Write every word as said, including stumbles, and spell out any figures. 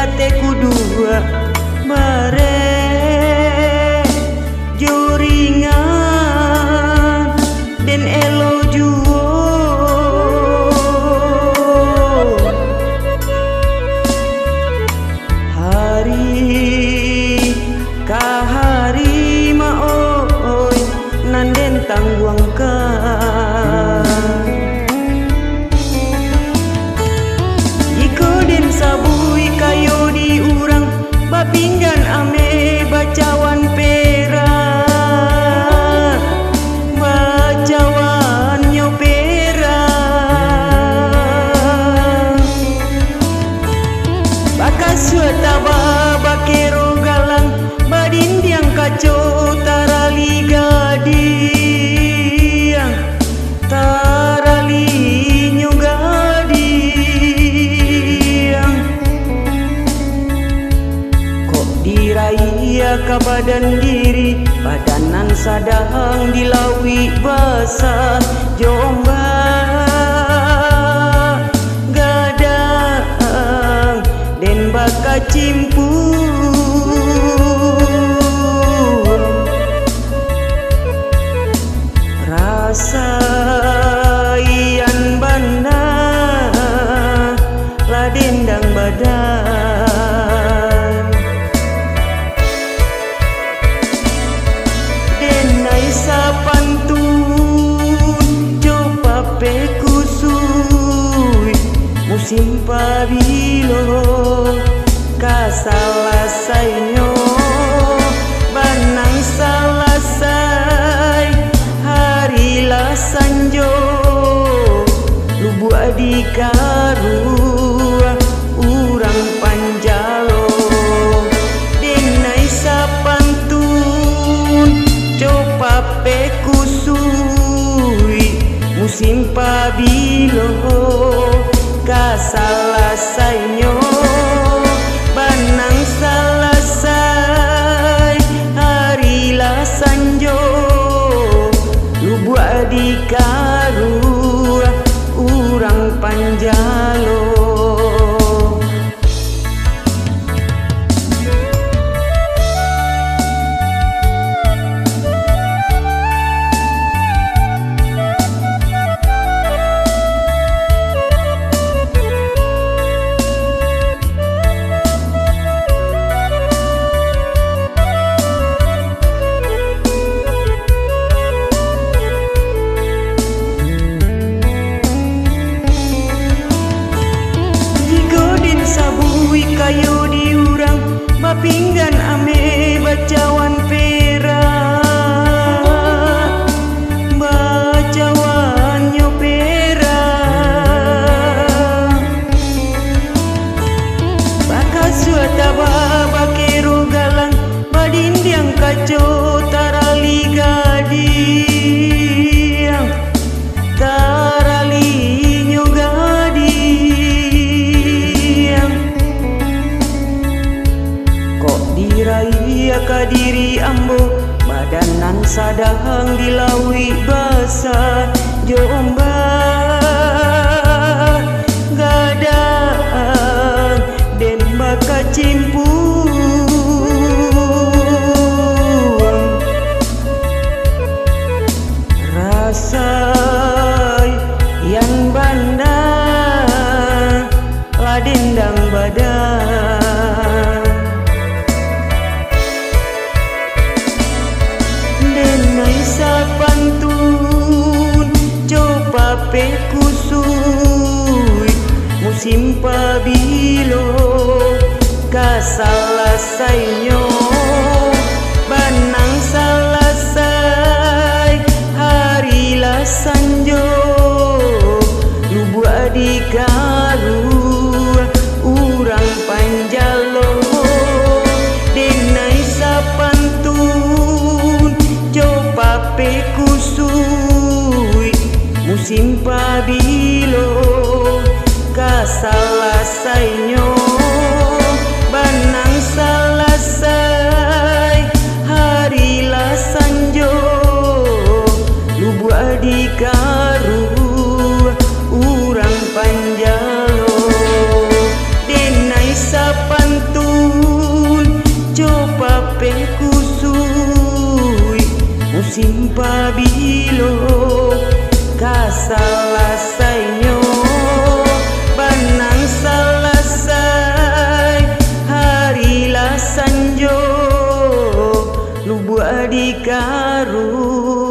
Ate kuduak bareh jo ringan, den elo juo. Hari ka hari ma-oi, nan den tangguangkan. Jikok den sabuik kayo di urang, bapinggan ameh bacawan perak, bacawannyo perak. Bakasuak taba bakero galang, badindiang kaco tarali gadiang, taralinyo gadiang. Kok diraiah ka badan diri, badan nan sadang dilauik basa jo ombak gadang den bakacimpuang. Rasaian bana lah dendang badan. Denai sapantun jo papeh kusuik, musim pabilo ka salasainyo, banang salasai, hari lah sanjo, lubuak dikaruah urang panjalo. Denai sapantun jo papeh kusuik, musim pabilo ka salasainyo, banang salasai, hari lah sanjo, lubuak dikaruah urang panjalo. Jikok den sabuik kayo di urang, bapinggan ameh bacawan perak, bacawannyo perak. Bakasuah taba bakero galang, badindiang kaco tarali gadiang, taralinyo gadiang. Kok diraiah ka diri ambo, badan nan sadang dilauik basa jo ombak gadang den bakacimpuang. Rasaian bana lah dendang badan. Denai sapantun jo papeh kusuik, musim pabilo ka salasainyo, banang salasai, hari lah sanjo, lubuak dikaruah urang panjalo. Denai sapantun jo papeh kusuik, musim pabilo ka salasainyo, banang salasai, hari lah sanjo, lubuak dikaruah urang panjalo. Denai sapan Simpang bilo ka salasainyo? Banang salasai hari lah sanjo, lubuak di karu